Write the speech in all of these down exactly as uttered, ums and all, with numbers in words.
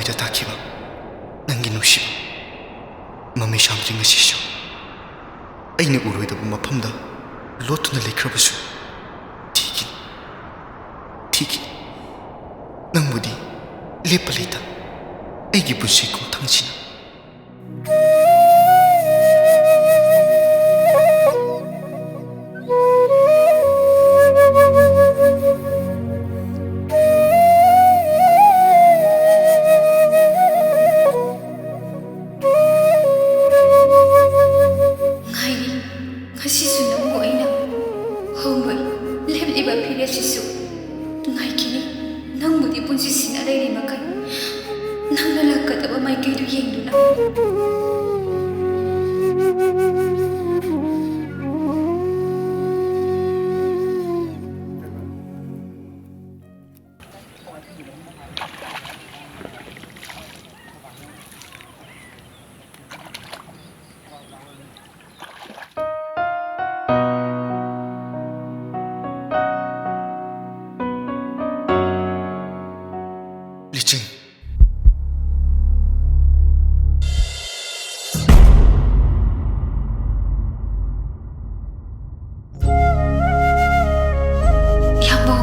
ꯆꯊꯥꯈꯤꯕ ꯅꯪꯒꯤ ꯅꯨꯡꯁꯤꯕ ꯃꯃꯩ ꯁꯥꯝꯗ꯭ꯔꯤ ꯉꯁꯤꯁꯨ꯫ ꯑꯩꯅ ꯎꯔꯣꯏꯗꯕ ꯃꯐꯝꯗ ꯂꯣꯠꯇꯨꯅ ꯂꯩꯈ꯭ꯔꯕꯁꯨ ꯊꯤꯈꯤꯅꯤ, ꯊꯤꯈꯤꯅꯤ꯫ ꯅꯪꯕꯨꯗꯤ ꯂꯦꯞꯄ ꯂꯩꯇ ꯑꯩꯒꯤ ꯄꯨꯟꯁꯤ ꯈꯣꯡꯊꯥꯡꯁꯤꯅ꯫ ꯉꯥꯏꯔꯤ, ꯉꯁꯤꯁꯨ ꯅꯪꯕꯨ ꯑꯩꯅ ꯍꯧꯔꯣꯏ ꯂꯦꯞꯂꯤꯕ ꯐꯤꯔꯦꯞꯁꯤꯁꯨ ꯉꯥꯏꯈꯤꯅꯤ꯫ ꯅꯪꯕꯨꯗꯤ ꯄꯨꯟꯁꯤꯁꯤꯅ ꯂꯩꯔꯤ ꯃꯈꯩ ꯅꯪꯅ ꯂꯥꯛꯀꯗꯕ ꯃꯥꯏꯀꯩꯗꯨ ꯌꯦꯡꯗꯨꯅ꯫ ꯂꯤꯆꯤꯡ꯫ ꯏꯌꯥꯝꯕ꯫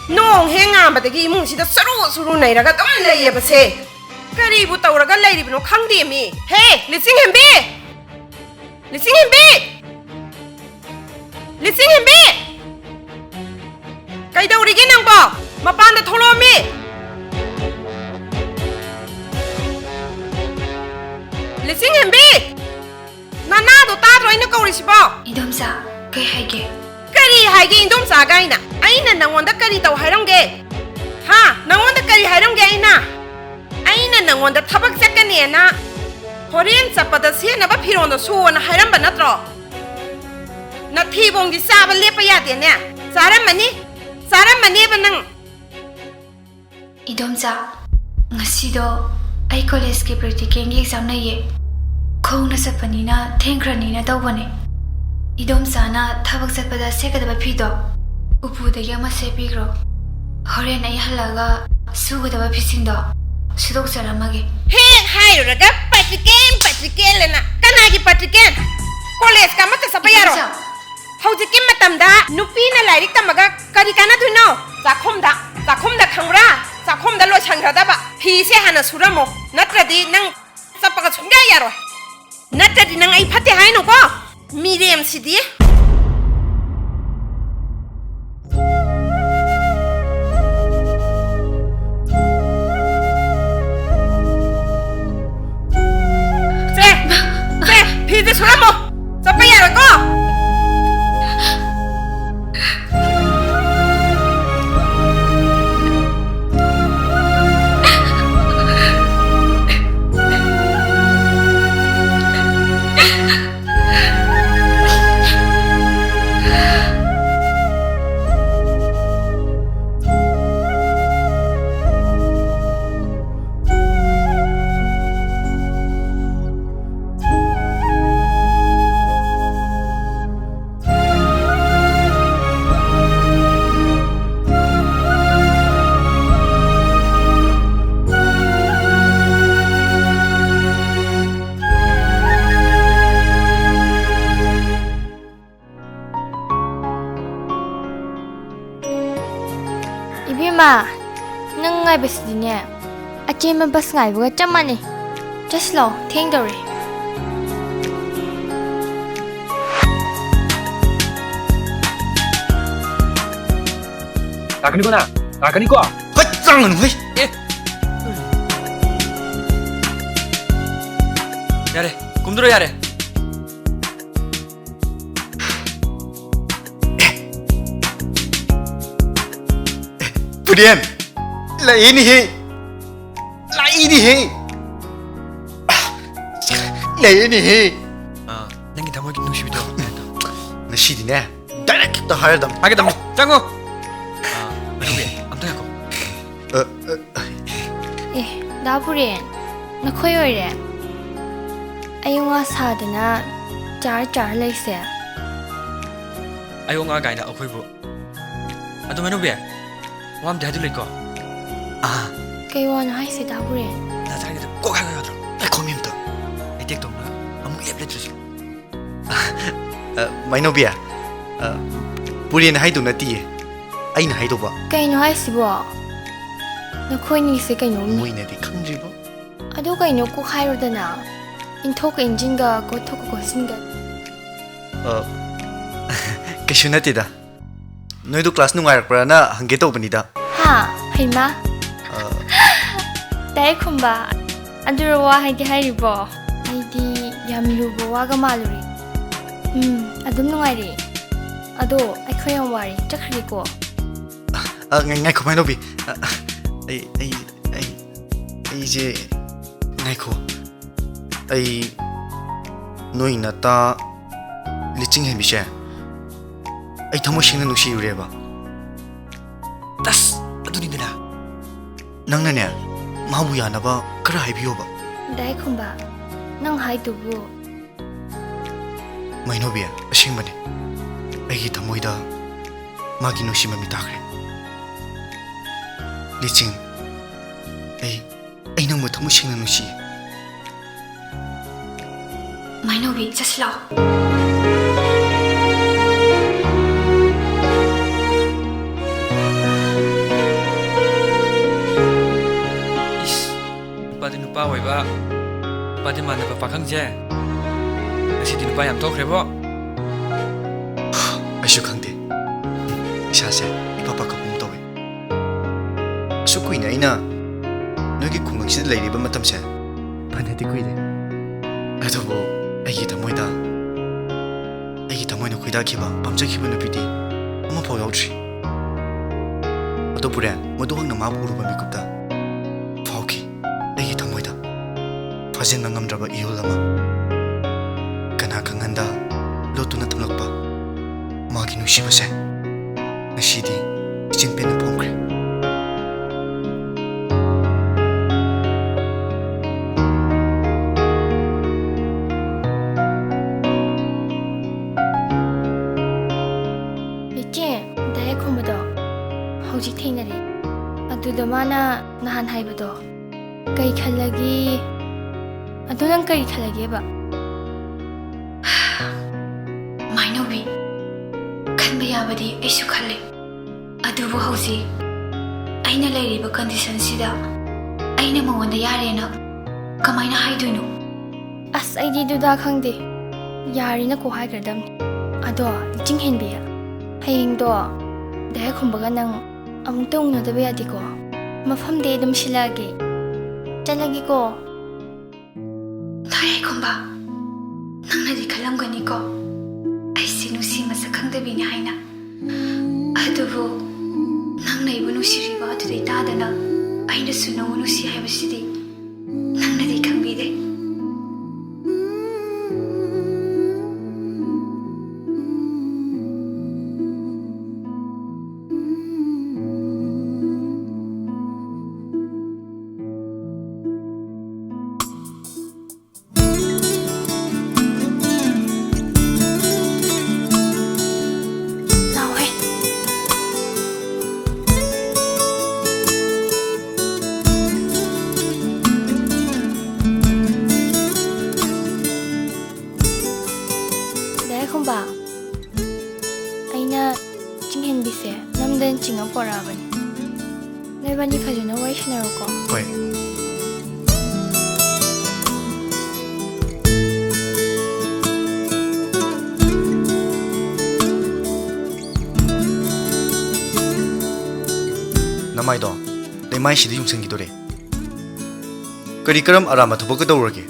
ꯅꯣꯡ ꯍꯦꯛ ꯉꯥꯟꯕꯗꯒꯤ ꯏꯃꯨꯡꯁꯤꯗ ꯁꯨꯔꯨ ꯁꯨꯔꯨ ꯅꯩꯔꯒ ꯑꯗꯨꯝ ꯂꯩꯌꯦꯕꯁꯦ꯫ ꯀꯔꯤꯕꯨ ꯇꯧꯔꯒ ꯂꯩꯔꯤꯕꯅꯣ ꯈꯪꯗꯦꯃꯤ꯫ ꯍꯦ, ꯂꯤꯆꯤꯡꯍꯦꯝꯕꯤ! ꯂꯤꯆꯤꯡꯍꯦꯝꯕꯤ! ꯂꯤꯆꯤꯡꯍꯦꯝꯕꯤ! ꯅꯅꯥꯗꯣ ꯇꯥꯗ꯭ꯔꯣ ꯑꯩꯅ ꯀꯧꯔꯤꯁꯤꯕꯣ? ꯏꯗꯣꯝꯆꯥ, ꯀꯩ ꯍꯥꯏꯒꯦ? ꯀꯔꯤ ꯍꯥꯏꯒꯦ ꯏꯗꯣꯝꯆꯥꯒ ꯑꯩꯅ? ꯑꯩꯅ ꯅꯪꯉꯣꯟꯗ ꯀꯔꯤ ꯇꯧ ꯍꯥꯏꯔꯝꯒꯦ? ꯍꯥ? ꯅꯪꯉꯣꯟꯗ ꯀꯔꯤ ꯍꯥꯏꯔꯝꯒꯦ ꯑꯩꯅ? ꯑꯩꯅ ꯅꯪꯉꯣꯟꯗ ꯊꯕꯛ ꯆꯠꯀꯅꯤꯅ ꯍꯣꯔꯦꯟ ꯆꯠꯄꯗ ꯁꯦꯠꯅꯕ ꯐꯤꯔꯣꯟꯗꯣ ꯁꯨꯑꯣꯅ ꯍꯥꯏꯔꯝꯕ ꯅꯠꯇ꯭ꯔꯣ? ꯅꯊꯤꯕꯣꯡꯗꯤ ꯆꯥꯕ ꯂꯦꯞꯄ ꯌꯥꯗꯦꯅꯦ꯫ ꯆꯥꯔꯝꯃꯅꯤ, ꯆꯥꯔꯝꯃꯅꯦꯕ ꯅꯪ꯫ ꯏꯗꯣꯝꯆꯥ, ꯉꯁꯤꯗꯣ ꯑꯩ ꯀꯣꯂꯦꯖꯀꯤ ꯄ꯭ꯔꯦꯛꯇꯤꯀꯦꯜꯒꯤ ꯑꯦꯛꯖꯥꯝ ꯂꯩꯌꯦ꯫ ꯈꯣꯡꯅ ꯆꯠꯄꯅꯤꯅ ꯊꯦꯡꯈ꯭ꯔꯅꯤꯅ ꯇꯧꯕꯅꯦ꯫ ꯏꯗꯣꯝꯆꯥꯅ ꯊꯕꯛ ꯆꯠꯄꯗ ꯁꯦꯠꯀꯗꯕ ꯐꯤꯗꯣ ꯎꯄꯨꯗꯒꯤ ꯑꯃ ꯁꯦꯠꯄꯤꯈ꯭ꯔꯣ꯫ ꯍꯣꯔꯦꯟ ꯑꯩ ꯍꯜꯂꯛꯑꯒ ꯁꯨꯒꯗꯕ ꯐꯤꯁꯤꯡꯗꯣ ꯁꯨꯗꯣꯛꯆꯔꯝꯃꯒꯦ꯫ ꯍꯦꯛ ꯍꯥꯏꯔꯨꯔꯒ ꯄ꯭ꯔꯦꯛꯇꯤꯀꯦꯜ, ꯄ꯭ꯔꯦꯛꯇꯤꯀꯦꯜ ꯑꯅ꯫ ꯀꯅꯥꯒꯤ ꯄ꯭ꯔꯦꯛꯇꯤꯀꯦꯜ? ꯀꯣꯂꯦꯖꯀ ꯑꯃꯠꯇ ꯆꯠꯄ ꯌꯥꯔꯣꯏ꯫ ꯏꯗꯣꯝꯆꯥ! ꯍꯧꯖꯤꯛꯀꯤ ꯃꯇꯝꯗ ꯅꯨꯄꯤꯅ ꯂꯥꯏꯔꯤꯛ ꯇꯝꯃꯒ ꯀꯔꯤ ꯀꯥꯟꯅꯗꯣꯏꯅꯣ? ꯆꯥꯛꯈꯨꯝꯗ, ꯆꯥꯛꯈꯨꯝꯗ ꯈꯪꯕ꯭ꯔꯥ? ꯆꯥꯛꯈꯨꯝꯗ ꯂꯣꯏꯁꯟꯈ꯭ꯔꯗꯕ꯫ ꯐꯤꯁꯦ ꯍꯥꯟꯅ ꯁꯨꯔꯝꯃꯣ, ꯅꯠꯇ꯭ꯔꯗꯤ ꯅꯪ ꯆꯠꯄꯒ ꯁꯨꯡꯌꯥ ꯌꯥꯔꯣꯏ꯫ ꯅꯠꯇ꯭ꯔꯗꯤ ꯅꯪ ꯑꯩ ꯐꯠꯇꯦ ꯍꯥꯏꯅꯨꯀꯣ꯫ ꯃꯤꯔꯦꯝꯁꯤꯗꯤ꯫ ꯁꯦ, ꯁꯦ, ꯐꯤꯁꯦ ꯁꯨꯔꯝꯃꯣ꯫ ꯆꯠꯄ ꯌꯥꯔꯣꯏꯀꯣ꯫ ꯏꯕꯦꯝꯃ, ꯅꯪ ꯉꯥꯏꯕꯁꯤꯗꯤꯅꯦ, ꯑꯆꯦꯟꯕ ꯕꯁ ꯉꯥꯏꯕꯒ ꯆꯞ ꯃꯥꯟꯅꯩ꯫ ꯆꯠꯁꯤꯂꯣ, ꯊꯦꯡꯗꯧꯔꯦ꯫ ꯂꯥꯛꯀꯅꯤꯀꯣ ꯅꯪ? ꯂꯥꯛꯀꯅꯤꯀꯣ? ꯍꯠ, ꯆꯪꯒꯅꯨ, ꯍꯩ! ꯑꯦ! ꯌꯥꯔꯦ, ꯀꯨꯝꯗ꯭ꯔꯣ ꯌꯥꯔꯦ꯫ ꯄꯦꯝ! ꯂꯩꯅꯤꯍꯦ! ꯂꯩꯅꯤꯍꯦ! ꯂꯩꯅꯤꯍꯦ! ꯑꯥ, ꯅꯪꯒꯤ ꯊꯃꯣꯏꯒꯤ ꯅꯨꯡꯁꯤꯕꯤꯗꯣ꯫ ꯉꯁꯤꯗꯤꯅꯦ, direct ꯍꯦꯛꯇ ꯍꯥꯏꯔꯗꯝ꯫ ꯍꯥꯏꯒꯗꯝꯅꯤ꯫ ꯆꯪꯉꯣ! ꯑꯥ, ꯃꯅꯨꯡꯗ ꯑꯝꯇ ꯉꯥꯏꯈꯣ꯫ ꯑ, ꯑ, ꯑꯦ, ꯗꯥ ꯄꯨꯔꯦꯟ, ꯅꯈꯣꯏ ꯑꯣꯏꯔꯦ꯫ ꯑꯌꯨꯛ ꯉꯥ ꯁꯥꯗꯅ ꯆꯥꯔ ꯆꯥꯔ ꯂꯩꯁꯦ꯫ ꯑꯌꯨꯛ ꯉꯥ ꯀꯥꯏꯅ ꯑꯩꯈꯣꯏꯕꯨ꯫ ꯑꯗꯨ ꯃꯅꯨꯕꯤ, ꯋꯥ ꯑꯝꯗꯤ ꯍꯥꯏꯗꯣ ꯂꯩꯀꯣ? ꯑꯥ꯫ ꯀꯩ ꯋꯥꯅꯣ ꯍꯥꯏꯁꯦ, ꯗꯥ ꯄꯨꯔꯦꯟ? ꯅꯆꯥꯒꯤꯗꯣ ꯀꯣꯛ ꯍꯥꯏꯔꯣ ꯌꯥꯗ꯭ꯔꯣ? ꯉꯥꯏꯈꯣ ꯃꯤ ꯑꯝꯇ꯫ ꯑꯩ ꯇꯦꯛ ꯇꯧꯅ ꯑꯃꯨꯛ ꯂꯦꯞ ꯂꯩꯇ꯭ꯔꯁꯨ꯫ ꯑ, ꯃꯩꯅꯧꯕꯤ, ꯑ, ꯄꯨꯔꯦꯟ ꯍꯥꯏꯗꯧ ꯅꯠꯇꯤꯌꯦ꯫ ꯑꯩꯅ ꯍꯥꯏꯗꯧꯕ꯫ ꯀꯩꯅꯣ ꯍꯥꯏꯁꯤꯕꯣ? ꯅꯈꯣꯏꯅꯤꯁꯦ ꯀꯩꯅꯣꯝꯅꯤ꯫ ꯃꯣꯏꯅꯗꯤ ꯈꯪꯗ꯭ꯔꯤꯕꯣ? ꯑꯗꯨ ꯀꯩꯅꯣ ꯀꯣꯛ ꯍꯥꯏꯔꯣꯗꯅ꯫ ꯏꯟꯊꯣꯛꯀ ꯏꯟꯖꯤꯟꯒ, ꯀꯣꯠꯊꯣꯛꯀ ꯀꯣꯠꯁꯤꯟꯒ꯫ ꯑ, ꯀꯩꯁꯨ ꯅꯠꯇꯦꯗ꯫ ꯅꯣꯏꯗꯣ class ꯅꯨꯡꯉꯥꯏꯔꯛꯄ꯭ꯔꯥꯅ ꯍꯪꯒꯦ ꯇꯧꯕꯅꯤꯗ꯫ ꯍꯥ? ꯍꯩꯃꯥ? ꯑ꯫ ꯗꯥ ꯌꯥꯏꯈꯣꯝꯕ, ꯑꯗꯨꯔꯣ ꯋꯥ ꯍꯥꯏꯒꯦ ꯍꯥꯏꯔꯤꯕꯣ? ꯑꯩꯗꯤ ꯌꯥꯝ ꯂꯨꯕ ꯋꯥꯒ ꯃꯥꯜꯂꯨꯔꯦ꯫ ꯎꯝ, ꯑꯗꯨꯝ ꯅꯨꯡꯉꯥꯏꯔꯤ꯫ ꯑꯗꯣ ꯑꯩꯈꯣꯏ ꯌꯥꯝ ꯋꯥꯔꯦ, ꯆꯠꯈ꯭ꯔꯒꯦꯀꯣ꯫ ꯑ, ꯉꯥꯏ-, ꯉꯥꯏꯈꯣ, ꯃꯩꯅꯧꯕꯤ꯫ ꯑ, ꯑꯩ, ꯑꯩ, ꯑꯩ, ꯑꯩꯁꯦ, ꯉꯥꯏꯈꯣ꯫ ꯑꯩ ꯅꯣꯏ ꯅꯇꯥ ꯂꯤꯆꯤꯡ ꯍꯩꯕꯤꯁꯦ ꯑꯩ ꯊꯃꯣꯏ ꯁꯦꯡꯅ ꯅꯨꯡꯁꯤꯔꯨꯔꯦꯕ꯫ ꯇꯁ! ꯑꯗꯨꯅꯤꯗꯅ꯫ ꯅꯪꯅꯅꯦ, ꯃꯥꯕꯨ ꯌꯥꯅꯕ ꯈꯔ ꯍꯥꯏꯕꯤꯌꯣꯕ꯫ ꯗꯥ ꯌꯥꯏꯈꯣꯝꯕ, ꯅꯪ ꯍꯥꯏꯗꯨꯕꯨ? ꯃꯩꯅꯧꯕꯤ, ꯑꯁꯦꯡꯕꯅꯦ꯫ ꯑꯩꯒꯤ ꯊꯃꯣꯏꯗ ꯃꯥꯒꯤ ꯅꯨꯡꯁꯤ ꯃꯃꯤ ꯇꯥꯈ꯭ꯔꯦ꯫ ꯂꯤꯆꯤꯡ, ꯑꯩ, ꯑꯩ ꯅꯪꯕꯨ ꯊꯃꯣꯏ ꯁꯦꯡꯅ ꯅꯨꯡꯁꯤ꯫ ꯃꯩꯅꯧꯕꯤ, ꯆꯠꯁꯤ ꯂꯥꯛꯑꯣ꯫ ꯏꯁ, ꯅꯨꯄꯥꯗꯤ ꯅꯨꯄꯥ ꯑꯣꯏꯕ, ꯅꯨꯄꯥꯗꯤ ꯃꯥꯟꯅꯕ ꯄꯥꯈꯪꯁꯦ꯫ ꯉꯁꯤꯗꯤ ꯅꯨꯄꯥ ꯌꯥꯝ ꯊꯣꯛꯈ꯭ꯔꯦꯕꯣ꯫ ꯑꯩꯁꯨ ꯈꯪꯗꯦ, ꯏꯁꯥꯁꯦ ꯏꯄꯥ ꯄꯥꯈꯠꯄꯒꯨꯝ ꯇꯧꯋꯦ꯫ ꯑꯁꯨꯛ ꯀꯨꯏꯅ ꯑꯩꯅ ꯅꯣꯏꯒꯤ ꯈꯨꯡꯒꯪꯁꯤꯗ ꯂꯩꯔꯤꯕ ꯃꯇꯝꯁꯦ ꯐꯅꯗꯤ ꯀꯨꯏꯔꯦ, ꯑꯗꯨꯕꯨ ꯑꯩꯒꯤ ꯊꯃꯣꯏꯗ, ꯑꯩꯒꯤ ꯊꯃꯣꯏꯅ ꯈꯣꯏꯗꯥꯈꯤꯕ, ꯄꯥꯝꯖꯈꯤꯕ ꯅꯨꯄꯤꯗꯤ ꯑꯃꯐꯥꯎ ꯌꯥꯎꯗ꯭ꯔꯤ꯫ ꯑꯗꯣ ꯄꯨꯔꯦꯟ, ꯃꯗꯨꯍꯥꯛꯅ ꯃꯥꯕꯨ ꯎꯔꯨꯕ ꯃꯤꯀꯨꯞꯇ ꯐꯥꯎꯈꯤ ꯑꯩꯒꯤ ꯊꯃꯣꯏꯗ ꯐꯥꯖꯤꯟꯕ ꯉꯝꯗ꯭ꯔꯕ ꯏꯍꯨꯜ ꯑꯃ꯫ ꯀꯅꯥ ꯈꯪꯍꯟꯗ ꯂꯣꯠꯇꯨꯅ ꯊꯝꯂꯛꯄ ꯃꯥꯒꯤ ꯅꯨꯡꯁꯤꯕꯁꯦ ꯉꯁꯤꯗꯤ ꯏꯆꯤꯟ ꯄꯦꯟꯅ ꯐꯣꯡꯈ꯭ꯔꯦ꯫ ꯏꯆꯦ, ꯗꯥ ꯌꯥꯏꯈꯣꯝꯕꯗꯣ ꯍꯧꯖꯤꯛ ꯊꯦꯡꯅꯔꯦ꯫ ꯑꯗꯨꯗ ꯃꯥꯅ ꯅꯍꯥꯟ ꯍꯥꯏꯕꯗꯣ ꯀꯩ ꯈꯜꯂꯒꯦ? ꯑꯗꯣ ꯅꯪ ꯀꯔꯤ ꯈꯜꯂꯒꯦꯕ? ꯃꯥꯏꯅꯧꯕꯤ, ꯈꯟꯕ ꯌꯥꯕꯗꯤ ꯑꯩꯁꯨ ꯈꯜꯂꯦ꯫ ꯑꯗꯨꯕꯨ ꯍꯧꯖꯤꯛ ꯑꯩꯅ ꯂꯩꯔꯤꯕ ꯀꯟꯗꯤꯁꯟꯁꯤꯗ ꯑꯩꯅ ꯃꯉꯣꯟꯗ ꯌꯥꯔꯦꯅ ꯀꯃꯥꯏꯅ ꯍꯥꯏꯗꯣꯏꯅꯣ? ꯑꯁ, ꯑꯩꯗꯤ ꯗꯨꯗꯥ ꯈꯪꯗꯦ꯫ ꯌꯥꯔꯦꯅꯀꯣ ꯍꯥꯏꯈ꯭ꯔꯗꯝꯅꯤ꯫ ꯑꯗꯣ, ꯆꯤꯡꯍꯦꯟꯕꯤ, ꯍꯌꯦꯡꯗꯣ ꯗꯥ ꯌꯥꯏꯈꯣꯝꯕꯒ ꯅꯪ ꯑꯃꯨꯛꯇ ꯎꯅꯗꯕ ꯌꯥꯗꯦꯀꯣ? ꯃꯐꯝꯗꯤ ꯑꯩ ꯑꯗꯨꯝ ꯁꯤꯜꯂꯛꯑꯒꯦ꯫ ꯆꯠꯂꯒꯦꯀꯣ꯫ ꯗꯥ ꯌꯥꯏꯈꯣꯝꯕ, ꯅꯪꯅꯗꯤ ꯈꯜꯂꯝꯒꯅꯤꯀꯣ, ꯑꯩꯁꯦ ꯅꯨꯡꯁꯤ ꯃꯁꯛ ꯈꯪꯗꯕꯤꯅꯤ ꯍꯥꯏꯅ꯫ ꯑꯗꯨꯕꯨ ꯅꯪꯅ ꯑꯩꯕꯨ ꯅꯨꯡꯁꯤꯔꯤꯕ ꯑꯗꯨꯗꯩ ꯇꯥꯗꯅ ꯑꯩꯅꯁꯨ ꯅꯪꯕꯨ ꯅꯨꯡꯁꯤ ꯍꯥꯏꯕꯁꯤꯗꯤ ꯅꯪꯅꯗꯤ ꯈꯪꯕꯤꯗꯦ꯫ ꯂꯥꯎꯍꯦ꯫ ꯗꯥ ꯌꯥꯏꯈꯣꯝꯕ, ꯑꯩꯅ ꯆꯤꯡꯍꯦꯟꯕꯤꯁꯦ ꯅꯝꯗꯅ ꯆꯤꯡꯉ ꯄꯣꯔꯛꯑꯕꯅꯤ꯫ ꯅꯣꯏꯕꯥꯅꯤ ꯐꯖꯅ ꯋꯥꯔꯤ ꯁꯥꯟꯅꯔꯣꯀꯣ꯫ ꯍꯣꯏ꯫ ꯅꯃꯥꯏꯗꯣ ꯂꯩꯃꯥꯏꯁꯤꯗ ꯌꯨꯡꯁꯟꯈꯤꯗꯣꯔꯦ꯫ ꯀꯔꯤ ꯀꯔꯝ ꯑꯔꯥꯟꯕ ꯊꯕꯛ ꯀꯩꯗꯧꯔꯒꯦ?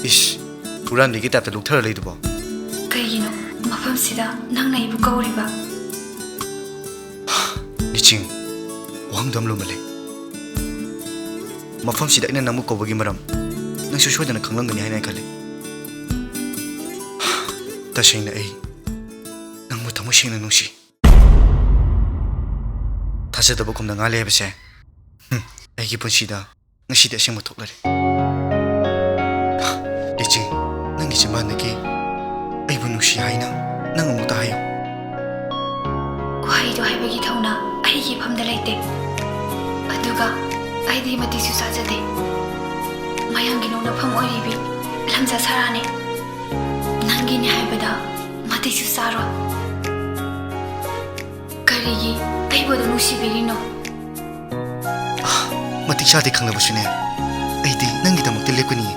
ꯏꯁ, ꯍꯨꯔꯥꯟꯕꯤꯒꯤ ꯇꯥꯏꯞꯇ ꯂꯨꯛꯊꯔ ꯂꯩꯗꯨꯕꯣ? ꯀꯩꯒꯤꯅꯣ ꯃꯐꯝꯁꯤꯗ ꯅꯪꯅ ꯑꯩꯕꯨ ꯀꯧꯔꯤꯕ? ꯂꯤꯆꯤꯡ, ꯋꯥꯍꯪꯗꯣ ꯌꯥꯝ ꯂꯨꯃꯜꯂꯦ꯫ ꯃꯐꯝꯁꯤꯗ ꯑꯩꯅ ꯅꯪꯕꯨ ꯀꯧꯕꯒꯤ ꯃꯔꯝ ꯅꯪꯁꯨ ꯁꯣꯏꯗꯅ ꯈꯪꯂꯝꯒꯅꯤ ꯍꯥꯏꯅ ꯑꯩ ꯈꯜꯂꯤ꯫ ꯇꯁꯦꯡꯅ ꯑꯩ ꯅꯪꯕꯨ ꯊꯃꯣꯏ ꯁꯦꯡꯅ ꯅꯨꯡꯁꯤ꯫ ꯊꯥꯖꯗꯕ ꯀꯨꯝꯅ ꯉꯥꯜꯂꯦ ꯍꯥꯏꯕꯁꯦ, ꯍꯨꯝ, ꯑꯩꯒꯤ ꯄꯨꯟꯁꯤꯗ ꯉꯁꯤꯗꯤ ꯑꯁꯦꯡꯕ ꯊꯣꯛꯂꯔꯦ꯫ ꯏꯆꯦ, ꯅꯪꯒꯤ ꯆꯤꯝꯕꯥꯟꯗꯒꯤ "ꯑꯩꯕꯨ ꯅꯨꯡꯁꯤ" ꯍꯥꯏꯅ ꯅꯪ ꯑꯃꯨꯛꯇ ꯍꯥꯏꯌꯨ꯫ ꯋꯥꯍꯩꯗꯣ ꯍꯥꯏꯕꯒꯤ ꯊꯧꯅꯥ ꯑꯩꯒꯤ ꯏꯐꯝꯗ ꯂꯩꯇꯦ꯫ ꯑꯗꯨꯒ ꯑꯩꯗꯤ ꯃꯇꯤꯛꯁꯨ ꯆꯥꯖꯗꯦ꯫ ꯃꯌꯥꯝꯒꯤ ꯅꯣꯛꯅꯐꯝ ꯑꯣꯏꯔꯤꯕꯤ ꯂꯝꯖꯥ ꯁꯥꯔꯥꯅꯦ꯫ ꯅꯪꯒꯤꯅꯦ ꯍꯥꯏꯕꯗ ꯃꯇꯤꯛꯁꯨ ꯆꯥꯔꯣꯏ꯫ ꯀꯔꯤꯒꯤ ꯑꯩꯕꯨ ꯑꯗꯨꯝ ꯅꯨꯡꯁꯤꯕꯤꯔꯤꯅꯣ? ꯑꯥ, ꯃꯇꯤꯛ ꯆꯥꯗꯦ ꯈꯪꯂꯕꯁꯨꯅꯦ, ꯑꯩꯗꯤ ꯅꯪꯒꯤꯗꯃꯛꯇ ꯂꯦꯞꯀꯅꯤꯌꯦ꯫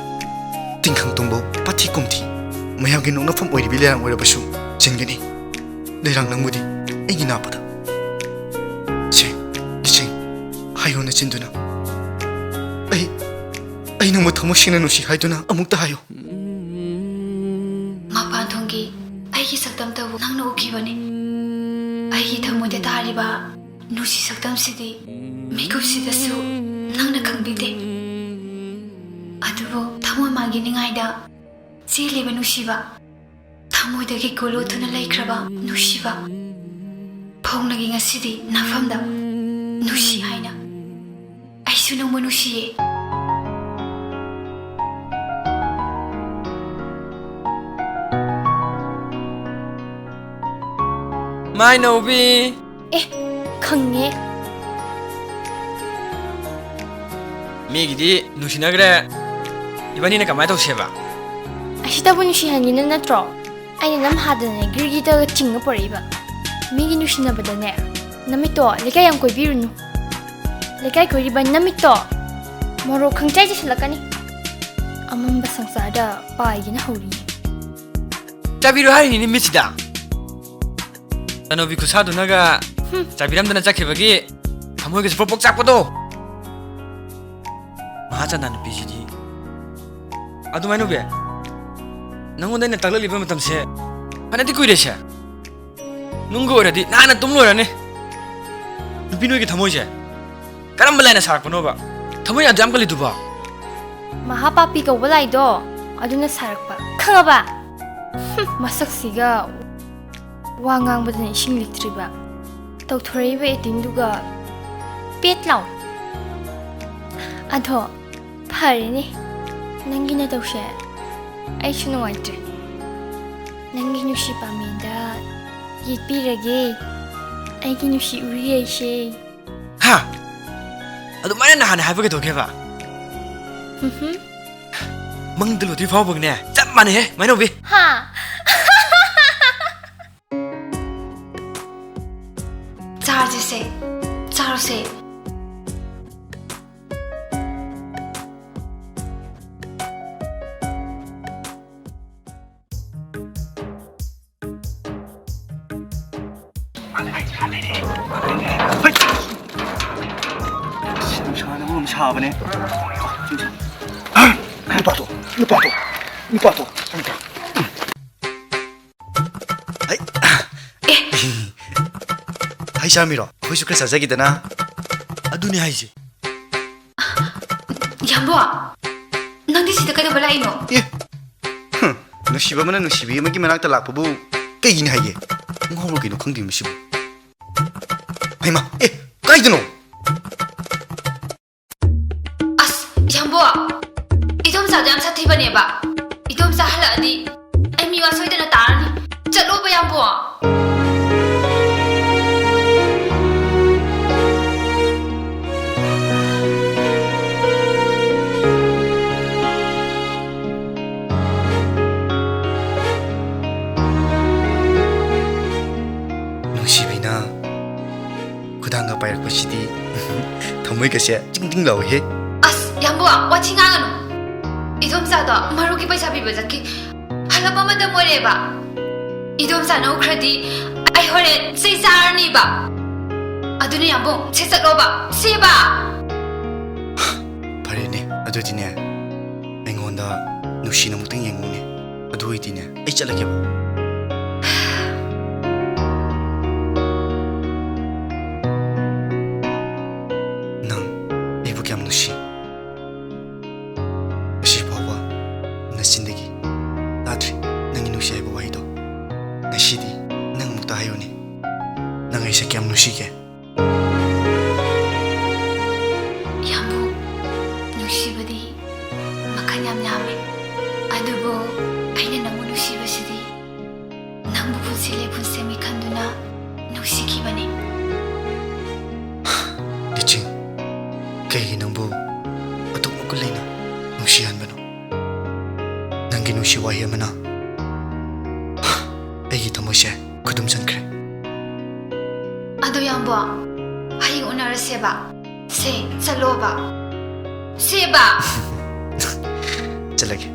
ꯇꯤꯡꯈꯪ ꯇꯨꯝꯕꯧ ꯄꯥꯊꯤ ꯀꯨꯝꯊꯤ, ꯃꯌꯥꯝꯒꯤ ꯅꯣꯛꯅꯐꯝ ꯑꯣꯏꯔꯤꯕꯤ ꯂꯩꯔꯥꯡ ꯑꯣꯏꯔꯕꯁꯨ ꯆꯤꯟꯒꯅꯤ꯫ ꯂꯩꯔꯥꯡ ꯅꯪꯕꯨꯗꯤ ꯑꯩꯒꯤ ꯅꯥꯞꯄꯗ꯫ ꯁꯦ, ꯏꯆꯦ, ꯍꯥꯏꯌꯣ ꯅꯆꯤꯟꯗꯨꯅ꯫ ꯑꯩ, ꯑꯩ ꯅꯪꯕꯨ ꯊꯃꯣꯏ ꯁꯦꯡꯅ ꯅꯨꯡꯁꯤ ꯍꯥꯏꯗꯨꯅ ꯑꯃꯨꯛꯇ ꯍꯥꯏꯌꯨ꯫ ꯃꯄꯥꯟ ꯊꯣꯡꯒꯤ ꯑꯩꯒꯤ ꯁꯛꯇꯝꯇꯕꯨ ꯅꯪꯅ ꯎꯈꯤꯕꯅꯤ꯫ ꯑꯩꯒꯤ ꯊꯃꯣꯏꯗ ꯇꯥꯔꯤꯕ ꯅꯨꯡꯁꯤ ꯁꯛꯇꯝꯁꯤꯗꯤ ꯃꯤꯀꯨꯞꯁꯤꯗꯁꯨ ꯅꯪꯅ ꯈꯪꯕꯤꯗꯦ꯫ ꯑꯗꯨꯕꯨ ꯊꯃꯣꯏ ꯃꯥꯡꯒꯤꯅꯤꯉꯥꯏꯗ ꯆꯦꯜꯂꯤꯕ ꯅꯨꯡꯁꯤꯕ, ꯊꯃꯣꯏꯗꯒꯤ ꯀꯣꯂꯨ ꯊꯨꯅ ꯂꯩꯈ꯭ꯔꯕ ꯅꯨꯡꯁꯤꯕ, ꯐꯣꯡꯂꯒꯦ ꯉꯁꯤꯗꯤ ꯅꯐꯝꯗ ꯅꯨꯡꯁꯤ ꯍꯥꯏꯅ꯫ ꯑꯩꯁꯨ ꯅꯪꯕꯨ ꯅꯨꯡꯁꯤꯌꯦ꯫ ꯃꯥꯏꯅꯧꯕꯤ꯫ ꯑꯦ, ꯈꯪꯉꯦ꯫ ꯃꯤꯒꯤꯗꯤ ꯅꯨꯡꯁꯤꯅꯈ꯭ꯔꯦ, ꯏꯕꯥꯅꯤꯅ ꯀꯃꯥꯏꯅ ꯇꯧꯁꯦꯕ? ꯑꯁꯤꯗꯕꯨ ꯅꯨꯡꯁꯤꯍꯟꯒꯤꯅ ꯅꯠꯇ꯭ꯔꯣ ꯑꯩꯅ ꯅꯝ ꯍꯥꯗꯅ ꯒꯤꯔꯒꯤꯗꯒ ꯆꯤꯡꯉ ꯄꯣꯔꯛꯏꯕ? ꯃꯤꯒꯤ ꯅꯨꯡꯁꯤꯅꯕꯗꯅꯦ, ꯅꯃꯤꯠꯇꯣ ꯂꯩꯀꯥꯏ ꯌꯥꯝ ꯀꯣꯏꯕꯤꯔꯨꯅꯨ꯫ ꯂꯩꯀꯥꯏ ꯀꯣꯏꯔꯤꯕ ꯅꯃꯤꯠꯇꯣ ꯃꯣꯔꯣꯛ ꯈꯪꯆꯥꯏ ꯆꯥꯏꯁꯤꯜꯂꯛꯀꯅꯤ꯫ ꯑꯃꯝꯕ ꯁꯪꯁꯥꯔꯗ ꯄꯥꯏꯒꯦꯅ ꯍꯧꯔꯤ꯫ ꯆꯥꯕꯤꯔꯣ ꯍꯥꯏꯔꯤꯅꯤꯅꯦ ꯃꯤꯠꯁꯤꯗ꯫ ꯆꯥꯅꯧꯕꯤ ꯈꯨꯠꯁꯥꯗꯨꯅꯒ ꯍꯨꯝ꯫ ꯆꯥꯕꯤꯔꯝꯗꯅ ꯆꯠꯈꯤꯕꯒꯤ ꯊꯃꯣꯏꯒꯁꯦ ꯄ꯭ꯔꯣꯛ ꯄ꯭ꯔꯣꯛ ꯆꯥꯛꯄꯗꯣ꯫ ꯃꯍꯥꯆꯟꯗ ꯅꯨꯄꯤꯁꯤꯗꯤ꯫ ꯑꯗꯨꯃꯥꯏꯅ ꯎꯕꯤ, ꯅꯪꯉꯣꯟꯗ ꯑꯩꯅ ꯇꯥꯛꯂꯛꯂꯤꯕ ꯃꯇꯝꯁꯦ ꯐꯅꯗꯤ ꯀꯨꯏꯔꯦꯁꯦ꯫ ꯅꯨꯡꯒ ꯑꯣꯏꯔꯗꯤ ꯅꯍꯥꯟꯅ ꯇꯨꯝ ꯂꯣꯏꯔꯅꯤ꯫ ꯅꯨꯄꯤ ꯅꯣꯏꯒꯤ ꯊꯃꯣꯏꯁꯦ ꯀꯔꯝꯕ ꯂꯥꯏꯅ ꯁꯥꯔꯛꯄꯅꯣꯕ? ꯊꯃꯣꯏ ꯑꯗꯨ ꯌꯥꯝ ꯀꯜꯂꯤꯗꯨꯕꯣ? ꯃꯍꯥꯄꯥꯄꯤ ꯀꯧꯕ ꯂꯥꯏꯗꯣ, ꯑꯗꯨꯅ ꯁꯥꯔꯛꯄ꯫ ꯈꯪꯉꯕ? ꯍꯨꯝ, ꯃꯁꯛꯁꯤꯒ ꯋꯥ ꯉꯥꯡꯕꯗꯅ ꯏꯁꯤꯡ ꯂꯤꯛꯇ꯭ꯔꯤꯕ, ꯇꯧꯊꯣꯔꯛꯏꯕ actingꯗꯨꯒ ꯄꯦꯠ ꯂꯥꯎ꯫ ꯑꯗꯣ ꯐꯔꯦꯅꯦ, ꯅꯪꯒꯤ ꯅꯇꯧꯁꯦ ꯑꯩꯁꯨ ꯅꯨꯡꯉꯥꯏꯇ꯭ꯔꯦ꯫ ꯅꯪꯒꯤ ꯅꯨꯡꯁꯤ ꯄꯥꯝꯕꯤꯗ ꯌꯦꯠꯄꯤꯔꯒꯦ, ꯑꯩꯒꯤ ꯅꯨꯡꯁꯤ ꯎꯔꯤꯔꯩꯁꯦ꯫ ꯍꯥ? ꯑꯗꯨꯃꯥꯏꯅ ꯅꯍꯥꯟ ꯍꯥꯏꯕ ꯀꯩꯗꯧꯒꯦꯕ? ꯎꯝꯍꯨꯝ꯫ ꯃꯪꯗ ꯂꯨꯗ꯭ꯔꯤ ꯐꯥꯎꯕꯒꯅꯦ ꯆꯞ ꯃꯥꯟꯅꯩꯍꯦ, ꯃꯥꯏꯅꯧꯕꯤ꯫ ꯍꯥ? ꯆꯥꯔꯁꯤꯁꯦ, ꯆꯥꯔꯁꯦ꯫ ꯅꯨꯡꯁꯥꯅ ꯃꯔꯣꯝ ꯁꯥꯕꯅꯦ꯫ ꯅꯨꯄꯥꯗꯣ, ꯅꯨꯄꯥꯗꯣ, ꯅꯨꯄꯥꯗꯣ꯫ ꯍꯩ꯫ ꯍꯩ ꯆꯥꯔꯝꯃꯤꯔꯣ? ꯑꯩꯈꯣꯏꯁꯨ ꯈꯔ ꯆꯥꯖꯈꯤꯗꯅ꯫ ꯑꯗꯨꯅꯦ ꯍꯥꯏꯁꯦ꯫ ꯌꯥꯝꯕꯣ, ꯅꯪꯗꯤ ꯁꯤꯗ ꯀꯩꯗꯧꯕ ꯂꯥꯛꯏꯅꯣ? ꯑꯦ, ꯍꯨꯝ, ꯅꯨꯡꯁꯤꯕ ꯑꯃꯅ ꯅꯨꯡꯁꯤꯕꯤ ꯑꯃꯒꯤ ꯃꯅꯥꯛꯇ ꯂꯥꯛꯄꯕꯨ ꯀꯩꯒꯤꯅꯤ ꯍꯥꯏꯒꯦ? ꯉꯥꯎꯔ ꯀꯩꯅꯣ ꯈꯪꯗꯦ ꯃꯁꯤꯕꯨ꯫ ꯍꯩꯃꯥ, ꯑꯦ, ꯀꯥꯏꯗꯅꯣ? ꯑꯁ, ꯌꯥꯝꯕꯣ, ꯏꯗꯣꯝꯆꯥꯗꯣ ꯌꯥꯝ ꯁꯥꯊꯤꯕꯅꯦꯕ꯫ ꯏꯗꯣꯝꯆꯥ ꯍꯜꯂꯛꯑꯗꯤ ꯑꯩ ꯃꯤꯋꯥ ꯁꯣꯏꯗꯅ ꯇꯥꯔꯅꯤ꯫ ꯆꯠꯂꯣꯕ, ꯌꯥꯝꯕꯣ꯫ ꯅꯨꯡꯁꯤꯕꯤꯅ ꯈꯨꯗꯥꯡꯒ ꯄꯥꯏꯔꯛꯄꯁꯤꯗꯤ ꯊꯃꯣꯏꯒꯁꯦ ꯆꯤꯡ ꯆꯤꯡ ꯂꯥꯎꯏꯍꯦ꯫ ꯑꯁ, ꯌꯥꯝꯕꯨ, ꯋꯥꯊꯤ ꯉꯥꯡꯒꯅꯨ꯫ ꯏꯗꯣꯝꯆꯥꯗꯣ ꯃꯔꯨꯞꯀꯤ ꯄꯩꯁꯥ ꯄꯤꯕ ꯆꯠꯈꯤ꯫ ꯍꯜꯂꯛꯄ ꯃꯇꯝ ꯑꯣꯏꯔꯦꯕ꯫ ꯏꯗꯣꯝꯆꯥꯅ ꯎꯈ꯭ꯔꯗꯤ ꯑꯩ ꯍꯣꯔꯦꯟ ꯆꯩ ꯆꯥꯔꯅꯤꯕ꯫ ꯑꯗꯨꯅ ꯌꯥꯝꯕꯨꯡ, ꯁꯦ ꯆꯠꯂꯣꯕ, ꯁꯦꯕ꯫ ꯐꯔꯦꯅꯦ, ꯑꯗꯨꯗꯤꯅꯦ, ꯑꯩꯉꯣꯟꯗ ꯅꯨꯡꯁꯤꯅ ꯑꯃꯨꯛꯇꯪ ꯌꯦꯡꯉꯨꯅꯦ꯫ ꯑꯗꯨ ꯑꯣꯏꯗꯤꯅꯦ, ꯑꯩ ꯆꯠꯂꯒꯦꯕ꯫ ꯅꯪ ꯍꯥꯏꯌꯨꯅꯦ, ꯅꯪ ꯑꯩꯁꯦ ꯀꯌꯥꯝ ꯅꯨꯡꯁꯤꯒꯦ? ꯌꯥꯝꯕꯨ, ꯅꯨꯡꯁꯤꯕꯗꯤ ꯃꯈꯜ ꯌꯥꯝ ꯌꯥꯝꯃꯤ꯫ ꯑꯗꯨꯕꯨ ꯑꯩꯅ ꯅꯪꯕꯨ ꯅꯨꯡꯁꯤꯕꯁꯤꯗꯤ ꯅꯪꯕꯨ ꯄꯨꯟꯁꯤ ꯂꯦꯞꯄꯨꯟꯁꯦ ꯃꯤꯈꯟꯗꯨꯅ ꯅꯨꯡꯁꯤꯈꯤꯕꯅꯤ꯫ ꯂꯤꯆꯤꯡ, ꯀꯩꯒꯤ ꯅꯪꯕꯨ ꯑꯗꯨꯛ ꯃꯒꯨꯟ ꯂꯩꯅ ꯅꯨꯡꯁꯤꯍꯟꯕꯅꯣ? ꯅꯪꯒꯤ ꯅꯨꯡꯁꯤ ꯋꯥꯍꯩ ꯑꯃꯅ ꯑꯩꯒꯤ ꯊꯃꯣꯏꯁꯦ ꯈꯨꯗꯨꯝ ꯆꯟꯈ꯭ꯔꯦ꯫ ꯑꯗꯣ ꯌꯥꯝꯕꯣ, ꯍꯌꯦꯡ ꯎꯅꯔꯁꯦꯕ꯫ ꯁꯦ, ꯆꯠꯂꯣꯕ꯫ ꯁꯦꯕ꯫ ꯆꯠꯂꯒꯦ꯫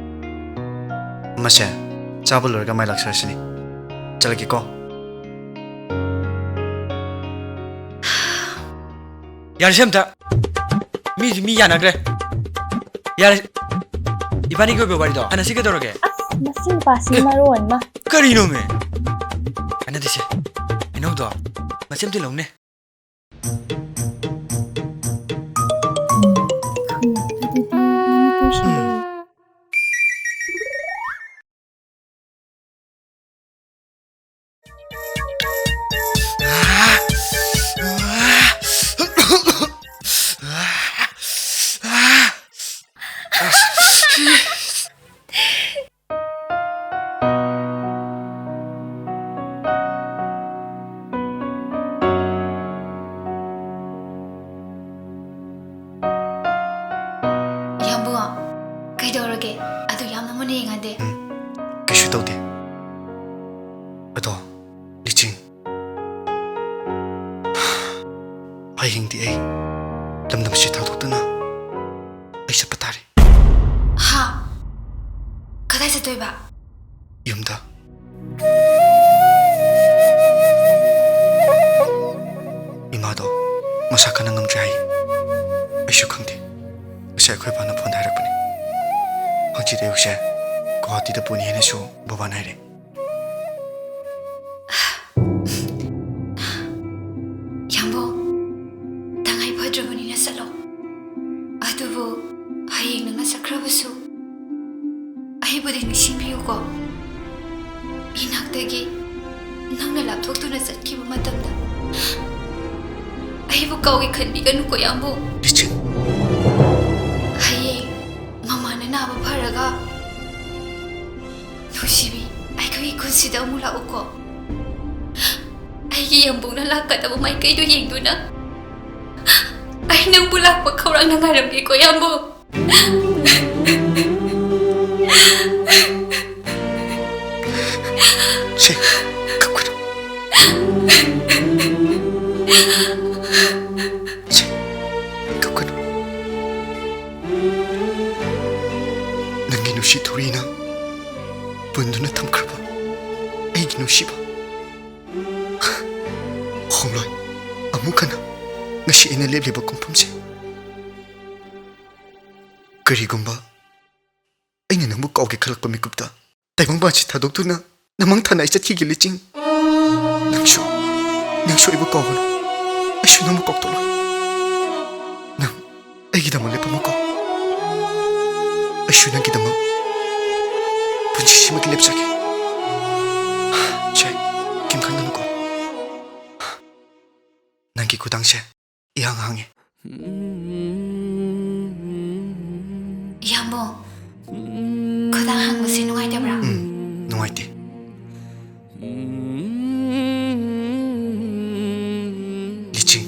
ꯃꯁꯦ, ꯆꯥꯕ ꯂꯣꯏꯔꯒ ꯃꯥꯏ ꯂꯥꯛꯆꯔꯁꯤꯅꯤ꯫ ꯆꯠꯂꯒꯦꯀꯣ꯫ ꯌꯥꯔꯦꯁꯦ ꯑꯝꯇ꯫ ꯃꯤꯁꯤ ꯃꯤ ꯌꯥꯅꯈ꯭ꯔꯦ꯫ ꯌꯥꯔꯦ꯫ ꯏꯕꯥꯅꯤꯒꯤ ꯑꯣꯏꯕ ꯋꯥꯔꯤꯗꯣ ꯍꯥꯟꯅꯁꯤ ꯀꯩꯗꯧꯔꯒꯦ? ꯑꯁ, ꯃꯁꯤ ꯅꯨꯄꯥꯁꯤ ꯑꯦ꯫ ꯃꯔꯣꯟ ꯑꯃ꯫ ꯀꯔꯤꯅꯣꯃꯦ? ꯀꯥꯟꯅꯗꯦꯁꯦ꯫ ꯍꯩꯅꯧꯗꯣ ꯃꯆꯦꯝꯇ ꯂꯧꯅꯦ꯫ ꯎꯝ, ꯈꯪꯉꯦ꯫ ꯑꯗꯨꯗꯤ ꯅꯪ ꯇꯣꯏꯁꯤꯜꯂꯣ꯫ ꯎꯝ꯫ ꯌꯥꯝꯕꯨꯡ, ꯀꯩꯗꯧꯔꯒꯦ? ꯑꯗꯨ ꯌꯥꯝꯅ ꯃꯨꯟꯅ ꯌꯦꯡꯍꯟꯗꯦ꯫ ꯎꯝ, ꯀꯩꯁꯨ ꯇꯧꯗꯦ꯫ ꯑꯗꯣ, ꯂꯤꯆꯤꯡ, ꯍꯌꯦꯡꯗꯤ ꯑꯩ ꯂꯝꯗꯝꯁꯤ ꯊꯥꯗꯣꯛꯇꯨꯅ ꯑꯩ ꯆꯠꯄ ꯇꯥꯔꯦ꯫ ꯍꯥ? ꯀꯗꯥꯏ ꯆꯠꯇꯣꯏꯕ? ꯌꯨꯝꯗ꯫ ꯏꯃꯥꯗꯣ ꯃꯁꯥ ꯀꯟꯅ ꯉꯝꯗ꯭ꯔꯦ ꯍꯥꯏ꯫ ꯑꯩꯁꯨ ꯈꯪꯗꯦ꯫ ꯉꯁꯥꯏ ꯑꯩꯈꯣꯏ ꯕꯥꯅ ꯐꯣꯟꯗ ꯍꯥꯏꯔꯛꯄꯅꯤ꯫ ꯍꯪꯆꯤꯠ ꯑꯌꯨꯛꯁꯦ ꯒꯨꯋꯥꯍꯥꯇꯤꯗ ꯄꯨꯅꯤ ꯍꯥꯏꯅꯁꯨ ꯕꯕꯥꯅ ꯍꯥꯏꯔꯛꯑꯦ꯫ ꯌꯥꯝꯕꯨꯡ, ꯇꯉꯥꯏ ꯐꯗ꯭ꯔꯕꯅꯤꯅ ꯆꯠꯂꯣ꯫ ꯑꯗꯨꯕꯨ ꯍꯌꯦꯡ ꯅꯪꯅ ꯆꯠꯈ꯭ꯔꯕꯁꯨ ꯑꯩꯕꯨꯗꯤ ꯅꯤꯡꯁꯤꯡꯕꯤꯌꯨꯀꯣ꯫ ꯏꯅꯥꯛꯇꯒꯤ ꯅꯪꯅ ꯂꯥꯞꯊꯣꯛꯇꯨꯅ ꯆꯠꯈꯤꯕ ꯃꯇꯝꯗ ꯑꯩꯕꯨ ꯀꯥꯎꯒꯦ ꯈꯟꯕꯤꯒꯅꯨꯀꯣ, ꯏꯌꯥꯝꯕ꯫ ꯂꯤꯆꯤꯡ꯫ ꯍꯌꯦꯡ ꯃꯃꯥꯅ ꯅꯥꯕ ꯐꯔꯒ, ꯅꯨꯡꯁꯤꯕꯤ, ꯑꯩꯈꯣꯏꯒꯤ ꯈꯨꯟꯁꯤꯗ ꯑꯃꯨꯛ ꯂꯥꯛꯎꯀꯣ꯫ ꯑꯩꯒꯤ ꯌꯥꯝꯕꯨꯡꯅ ꯂꯥꯛꯀꯗꯕ ꯃꯥꯏꯀꯩꯗꯨ ꯌꯦꯡꯗꯨꯅ ꯑꯩ ꯅꯪꯕꯨ ꯂꯥꯛꯄ ꯈꯧꯔꯥꯡꯅ ꯉꯥꯏꯔꯝꯒꯦꯀꯣ, ꯏꯌꯥꯝꯕ꯫ ꯁꯦ, ꯀꯞꯀꯅꯨ꯫ ꯁꯦ, ꯀꯞꯀꯅꯨ꯫ ꯅꯪꯒꯤ ꯅꯨꯡꯁꯤ ꯊꯧꯔꯤꯅ ꯄꯨꯟꯗꯨꯅ ꯊꯝꯈ꯭ꯔꯕ ꯑꯩꯒꯤ ꯅꯨꯡꯁꯤꯕ꯫ ꯍꯣꯡꯂꯣꯏ, ꯑꯃꯨꯛ ꯍꯟꯅ ꯉꯁꯤ ꯑꯩꯅ ꯂꯦꯞꯂꯤꯕ ꯀꯣꯟꯐꯝꯁꯦ꯫ ꯀꯔꯤꯒꯨꯝꯕ ꯑꯩꯅ ꯅꯪꯕꯨ ꯀꯥꯎꯒꯦ ꯈꯜꯂꯛꯄ ꯃꯤꯀꯨꯞꯇ, ꯇꯥꯏꯕꯪꯄꯥꯟꯁꯤ ꯊꯥꯗꯣꯛꯇꯨꯅ ꯅꯃꯥꯡ ꯊꯥꯅ ꯑꯩ ꯆꯠꯈꯤꯒꯦ, ꯂꯤꯆꯤꯡ꯫ ꯅꯪꯁꯨ, ꯅꯪꯁꯨ ꯑꯩꯕꯨ ꯀꯥꯎꯒꯅꯨ꯫ ꯑꯩꯁꯨ ꯅꯪꯕꯨ ꯀꯥꯎꯊꯣꯛꯂꯣꯏ꯫ ꯅꯪ ꯑꯩꯒꯤꯗꯃꯛ ꯂꯦꯞꯄꯝꯃꯨꯀꯣ꯫ ꯑꯩꯁꯨ ꯅꯪꯒꯤꯗꯃꯛ ꯄꯨꯟꯁꯤꯁꯤꯃꯒꯤ ꯂꯦꯞꯆꯒꯦ꯫ ꯁꯦ, ꯀꯩꯝ ꯈꯟꯒꯅꯨꯀꯣ꯫ ꯅꯪꯒꯤ ꯈꯨꯗꯥꯡꯁꯦ ꯏꯍꯥꯡ ꯍꯥꯡꯉꯦ꯫ ꯏꯌꯥꯝꯕ, ꯈꯨꯗꯥꯡ ꯍꯥꯡꯕꯁꯦ ꯅꯨꯡꯉꯥꯏꯇꯕ꯭ꯔꯥ? ꯎꯝ, ꯅꯨꯡꯉꯥꯏꯇꯦ꯫ ꯂꯤꯆꯤꯡ,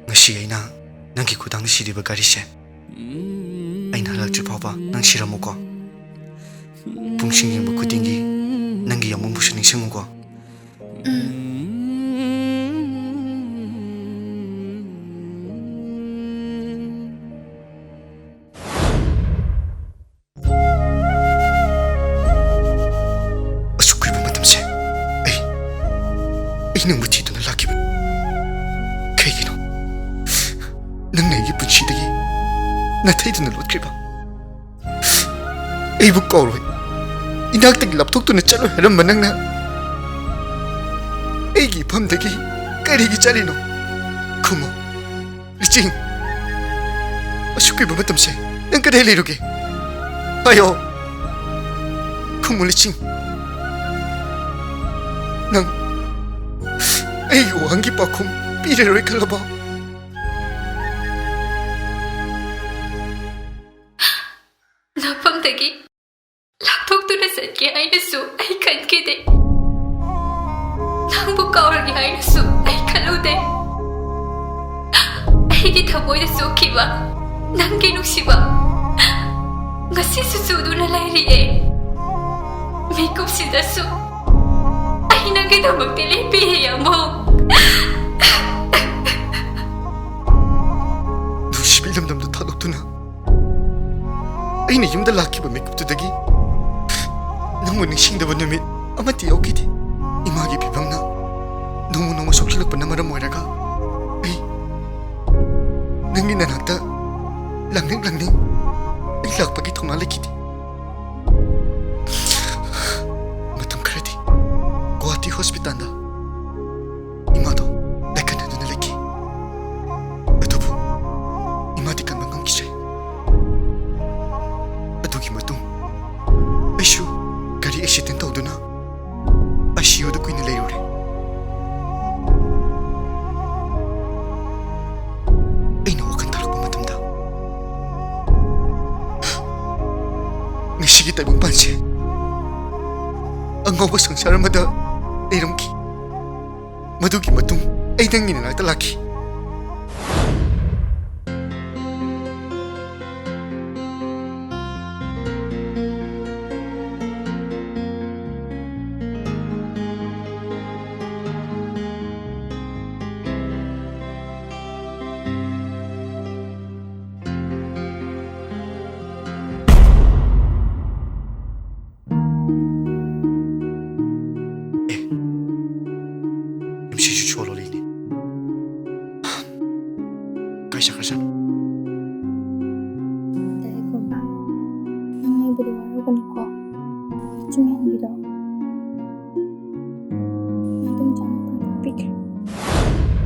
ꯉꯁꯤ ꯑꯩꯅ ꯅꯪꯒꯤ ꯈꯨꯗꯥꯡꯗ ꯁꯤꯔꯤꯕ ꯘꯔꯤꯁꯦ ꯑꯩꯅ ꯍꯜꯂꯛꯇ꯭ꯔꯤ ꯐꯥꯎꯕ ꯅꯪ ꯁꯤꯔꯝꯃꯨꯀꯣ꯫ ꯄꯨꯡꯁꯤꯡ ꯌꯦꯡꯕ ꯈꯨꯗꯤꯡꯒꯤ ꯅꯪꯒꯤ ꯌꯥꯝꯕꯨꯡꯕꯨꯁꯨ ꯅꯤꯡꯁꯤꯡꯉꯨꯀꯣ꯫ ꯎꯝ꯫ ꯑꯁꯨꯛ ꯀꯨꯏꯕ ꯃꯇꯝꯁꯦ ꯑꯩ, ꯑꯩ ꯅꯪꯕꯨ ꯊꯤꯗꯨꯅ ꯂꯥꯛꯈꯤꯕꯅꯤ꯫ ꯀꯩꯒꯤꯅꯣ ꯅꯪꯅ ꯑꯩꯒꯤ ꯄꯨꯟꯁꯤꯗꯒꯤ ꯅꯥꯊꯩꯗꯨꯅ ꯂꯣꯠꯈ꯭ꯔꯤꯕ? ꯑꯩꯕꯨ ꯀꯥꯎꯔꯣꯏ, ꯏꯅꯥꯛꯇꯒꯤ ꯂꯥꯞꯊꯣꯛꯇꯨꯅ ꯆꯠꯂꯣꯏ ꯍꯥꯏꯔꯝꯕ ꯅꯪꯅ ꯑꯩꯒꯤ ꯏꯐꯝꯗꯒꯤ ꯀꯔꯤꯒꯤ ꯆꯠꯂꯤꯅꯣ? ꯈꯨꯝꯃꯣ, ꯂꯤꯆꯤꯡ꯫ ꯑꯁꯨꯛ ꯀꯨꯏꯕ ꯃꯇꯝꯁꯦ ꯅꯪ ꯀꯗꯥꯏ ꯂꯩꯔꯨꯒꯦ? ꯍꯥꯏꯌꯣ꯫ ꯈꯨꯝꯃꯨ, ꯂꯤꯆꯤꯡ꯫ ꯅꯪ ꯑꯩꯒꯤ ꯋꯥꯍꯪꯒꯤ ꯄꯥꯎꯈꯨꯝ ꯄꯤꯔꯔꯣꯏ ꯈꯜꯂꯕꯣ? ꯂꯥꯛꯐꯝꯗꯒꯤ ꯂꯥꯞꯊꯣꯛꯇꯨꯅ ꯆꯠꯀꯦ ꯍꯥꯏꯅꯁꯨ ꯑꯩ ꯈꯟꯈꯤꯗꯦ꯫ ꯅꯪꯕꯨ ꯀꯥꯎꯔꯒꯦ ꯍꯥꯏꯅꯁꯨ ꯑꯩ ꯈꯜꯂꯨꯗꯦ꯫ ꯑꯩꯒꯤ ꯊꯃꯣꯏꯗ ꯆꯣꯛꯈꯤꯕ ꯅꯪꯒꯤ ꯅꯨꯡꯁꯤꯕ ꯉꯁꯤꯁꯨ ꯆꯨꯗꯨꯅ ꯂꯩꯔꯤꯌꯦ꯫ ꯃꯤꯀꯨꯞꯁꯤꯗꯁꯨ ꯑꯩ ꯅꯪꯒꯤꯗꯃꯛꯇ ꯂꯦꯞꯄꯤꯌꯦ, ꯌꯥꯝꯕꯨꯡ꯫ ꯅꯨꯡꯁꯤꯕꯤ ꯂꯝꯗꯝꯗ ꯊꯥꯗꯣꯛꯇꯨꯅ ꯑꯩꯅ ꯌꯨꯝꯗ ꯂꯥꯛꯈꯤꯕ ꯃꯤꯀꯨꯞꯇꯨꯗꯒꯤ ꯅꯪꯕꯨ ꯅꯤꯡꯁꯤꯡꯗꯕ ꯅꯨꯃꯤꯠ ꯑꯃꯠꯇ ꯌꯥꯎꯈꯤꯗꯦ꯫ ꯏꯃꯥꯒꯤ ꯐꯤꯕꯝꯅ ꯅꯣꯡꯃ ꯅꯣꯡꯃ ꯁꯣꯛꯆꯤꯜꯂꯛꯄꯅ ꯃꯔꯝ ꯑꯣꯏꯔꯒ ꯑꯩ ꯅꯪꯒꯤ ꯅꯅꯥꯛꯇ ꯂꯥꯡꯅꯤꯡ ꯂꯥꯡꯅꯤꯡ ꯑꯩ ꯂꯥꯛꯄꯒꯤ ꯊꯧꯅꯥ ꯂꯩꯈꯤꯗꯦ꯫ ꯃꯇꯝ ꯈꯔꯗꯤ ꯒꯨꯋꯥꯍꯥꯇꯤ ꯍꯣꯁꯄꯤꯇꯥꯜꯗ ꯏꯃꯥꯗꯣ ꯂꯥꯏꯀꯠꯅꯗꯨꯅ ꯂꯩꯈꯤ꯫ ꯑꯗꯨꯕꯨ ꯏꯃꯥꯗꯤ ꯀꯟꯕ ꯉꯝꯈꯤꯗ꯭ꯔꯦ꯫ ꯑꯗꯨꯒꯤ ꯃꯇꯨꯡ ꯑꯩꯁꯨ ꯒꯥꯔꯤ ꯑꯦꯛꯁꯤꯗꯦꯟ ꯇꯧꯗꯨꯅ ꯑꯥꯏ ꯁꯤ ꯌꯨꯗ ꯀꯨꯏꯅ ꯂꯩꯔꯨꯔꯦ꯫ ꯑꯩꯅ ꯋꯥꯈꯜ ꯇꯥꯔꯛꯄ ꯃꯇꯝꯗ ꯉꯁꯤꯒꯤ ꯇꯥꯏꯕꯪꯄꯥꯟꯁꯦ ꯑꯉꯥꯎꯕ ꯁꯪꯁꯥꯔ ꯑꯃꯗ ꯂꯩꯔꯝꯈꯤ꯫ ꯃꯗꯨꯒꯤ ꯃꯇꯨꯡ ꯑꯩ ꯅꯪꯒꯤ ꯅꯅꯥꯛꯇ ꯂꯥꯛꯈꯤ꯫ ꯑꯦ, ꯑꯦꯝ ꯁꯤꯁꯨ ꯁꯣꯜꯂꯣ ꯂꯩꯅꯦ꯫ ꯀꯥꯏ ꯆꯠꯈ꯭ꯔꯖꯥꯠꯅꯣ? ꯗꯥꯏ ꯈꯣꯝꯕ, ꯅꯪ ꯑꯩꯕꯨꯗꯤ ꯋꯥꯔꯧꯒꯅꯨꯀꯣ꯫ ꯆꯨꯝꯃꯦ ꯍꯪꯕꯤꯗꯣ꯫ ꯃꯗꯨꯝ ꯆꯥꯅ ꯄꯤꯈ꯭ꯔꯦ꯫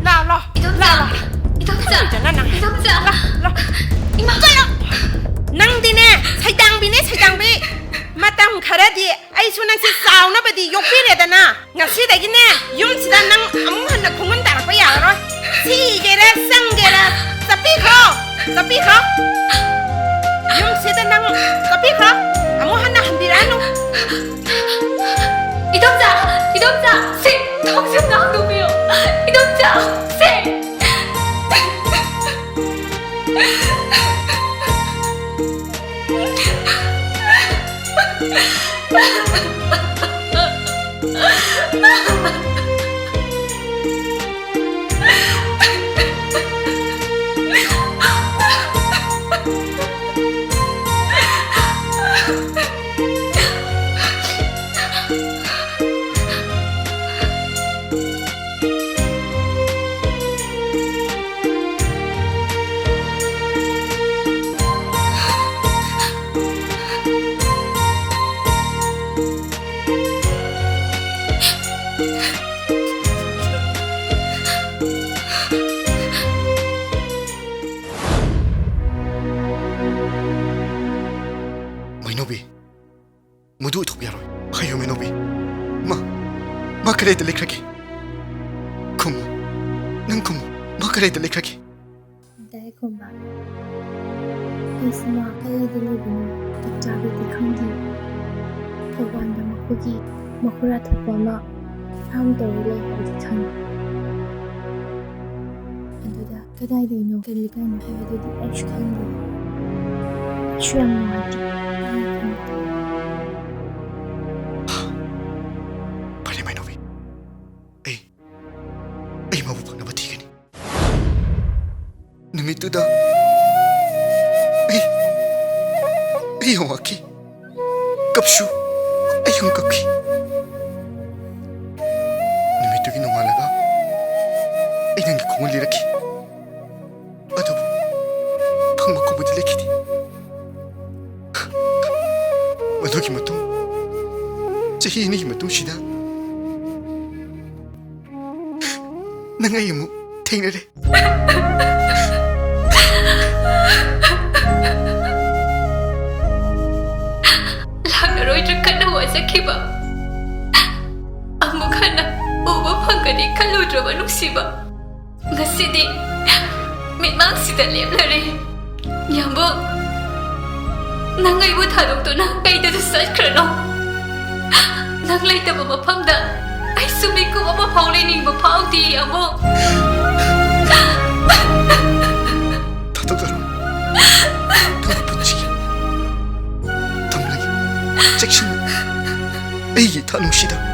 ꯂꯥꯛꯑꯣ, ꯂꯥꯛꯑꯣ꯫ ꯏꯗꯣꯝꯆꯥ! ꯂꯥꯛꯑꯣ, ꯂꯥꯛꯑꯣ꯫ ꯏꯗꯣꯝꯆꯥ! ꯈꯪꯗ꯭ꯔꯅ ꯅꯪ꯫ ꯏꯗꯣꯝꯆꯥ! ꯂꯥꯛꯑꯣ, ꯂꯥꯛꯑꯣ꯫ ꯏꯃꯥ! ꯀꯩꯅꯣ? ꯅꯪꯗꯤꯅꯦ, ꯁꯩꯗꯥꯡꯕꯤꯅꯦ, ꯁꯩꯗꯥꯡꯕꯤ꯫ ꯃꯇꯝ ꯈꯔꯗꯤ ꯑꯩꯁꯨ ꯅꯪꯁꯦ ꯆꯥꯎꯅꯕꯗꯤ ꯌꯣꯛꯄꯤꯔꯦꯗꯅ, ꯉꯁꯤꯗꯒꯤꯅꯦ ꯌꯨꯝꯁꯤꯗ ꯅꯪ ꯑꯃꯨꯛ ꯍꯟꯅ ꯈꯣꯡꯒꯨꯟ ꯇꯥꯔꯛꯄ ꯌꯥꯔꯔꯣꯏ꯫ ꯁꯤꯒꯦꯔꯥ ꯆꯪꯒꯦꯔꯥ ꯆꯠꯄꯤꯈ꯭ꯔꯣ, ꯆꯠꯄꯤꯈ꯭ꯔꯣ꯫ ꯌꯨꯝꯁꯤꯗ ꯅꯪ ꯆꯠꯄꯤꯈ꯭ꯔꯣ, ꯑꯃꯨꯛ ꯍꯟꯅ ꯍꯟꯕꯤꯔꯛꯑꯅꯨ꯫ ꯏꯗꯣꯝꯆꯥ, ꯏꯗꯣꯝꯆꯥ, ꯁꯤ ꯊꯣꯡꯁꯤꯡ ꯍꯥꯡꯗꯣꯛꯄꯤꯌꯨ꯫ ꯏꯗꯣꯝꯆꯥ, ꯁꯤ꯫ ꯃꯩꯅꯧꯕꯤ, ꯃꯗꯨ ꯑꯣꯏꯊꯣꯛꯄ ꯌꯥꯔꯣꯏ꯫ ꯍꯥꯏꯌꯨ ꯃꯩꯅꯧꯕꯤ, ꯃꯥ, ꯃꯥ ꯀꯗꯥꯏꯗ ꯂꯩꯈ꯭ꯔꯒꯦ? ꯈꯨꯝꯃꯨ, ꯅꯪ ꯈꯨꯝꯃꯨ, ꯃꯥ ꯀꯗꯥꯏꯗ ꯂꯩꯈ꯭ꯔꯒꯦ? ꯗꯥꯏ ꯈꯣꯝꯕ, ꯑꯩꯁꯨ ꯃꯥ ꯀꯗꯥꯏꯗ ꯂꯩꯕꯅꯣ ꯆꯞ ꯆꯥꯕꯤꯗꯤ ꯈꯪꯗꯦ꯫ ꯊꯧꯕꯥꯜꯗ ꯃꯈꯣꯏꯒꯤ ꯃꯈꯨꯔꯥ ꯊꯣꯛꯄ ꯑꯃ ꯐꯥꯝ ꯇꯧꯔ ꯂꯩ ꯍꯥꯏꯕꯗꯤ ꯈꯪꯉꯤ꯫ ꯑꯗꯨꯗ ꯀꯗꯥꯏꯗꯩꯅꯣ, ꯀꯔꯤ ꯂꯩꯀꯥꯏꯅꯣ ꯍꯥꯏꯕꯗꯨꯗꯤ ꯑꯩꯁꯨ ꯈꯪꯗꯦ꯫ ꯑꯩꯁꯨ ꯌꯥꯝ ꯅꯨꯡꯉꯥꯏꯇꯦ꯫ ꯐꯔꯦ ꯃꯩꯅꯧꯕꯤ, ꯑꯩ, ꯑꯩ ꯃꯥꯕꯨ ꯐꯪꯅꯕ ꯊꯤꯒꯅꯤ꯫ ꯅꯨꯃꯤꯠꯇꯨꯗ ꯑꯩ, ꯑꯩ ꯌꯥꯝ ꯋꯥꯈꯤ꯫ ꯀꯞꯁꯨ ꯑꯩ ꯌꯥꯝ ꯀꯞꯈꯤ꯫ ꯅꯨꯃꯤꯠꯇꯨꯒꯤ ꯅꯣꯡꯉꯥꯜꯂꯒ ꯑꯩ ꯅꯪꯒꯤ ꯈꯣꯡꯒꯨꯜ ꯂꯤꯔꯛꯈꯤ꯫ ꯑꯗꯨꯕꯨ ꯐꯪꯕ ꯀꯧꯕꯗꯤ ꯂꯩꯈꯤꯗꯦ꯫ ꯃꯗꯨꯒꯤ ꯃꯇꯨꯡ, ꯆꯍꯤ ꯑꯅꯤꯒꯤ ꯃꯇꯨꯡꯁꯤꯗ ꯅꯪ ꯑꯩ ꯑꯃꯨꯛ ꯊꯦꯡꯅꯔꯦ꯫ ꯂꯥꯛ ꯂꯩꯔꯝꯒꯅꯤ ꯈꯜꯂꯨꯗ꯭ꯔꯕ ꯅꯨꯡꯁꯤꯕ, ꯉꯁꯤꯗꯤ ꯃꯤꯠꯃꯥꯡꯁꯤꯗ ꯂꯦꯞꯂꯔꯦ꯫ ꯌꯥꯝꯕꯨꯡ, ꯅꯪ ꯑꯩꯕꯨ ꯊꯥꯗꯣꯛꯇꯨꯅ ꯀꯩꯗꯁꯨ ꯆꯠꯈ꯭ꯔꯅꯣ꯫ ꯅꯪ ꯂꯩꯇꯕ ꯃꯐꯝꯗ ꯑꯩꯁꯨ ꯃꯤꯀꯨꯞ ꯑꯃ ꯐꯥꯎ ꯂꯩꯅꯤꯡꯕ ꯐꯥꯎꯗꯦ, ꯌꯥꯝꯕꯨꯡ꯫ ꯊꯥꯗꯣꯛꯆꯔꯣ꯫ ꯅꯪꯒꯤ ꯄꯨꯟꯁꯤ ꯊꯝꯂꯒꯦ꯫ ꯆꯦꯛꯁꯤꯟꯅ꯫ ꯑꯩꯒꯤ ꯏꯊꯥ ꯅꯨꯡꯁꯤꯗ꯫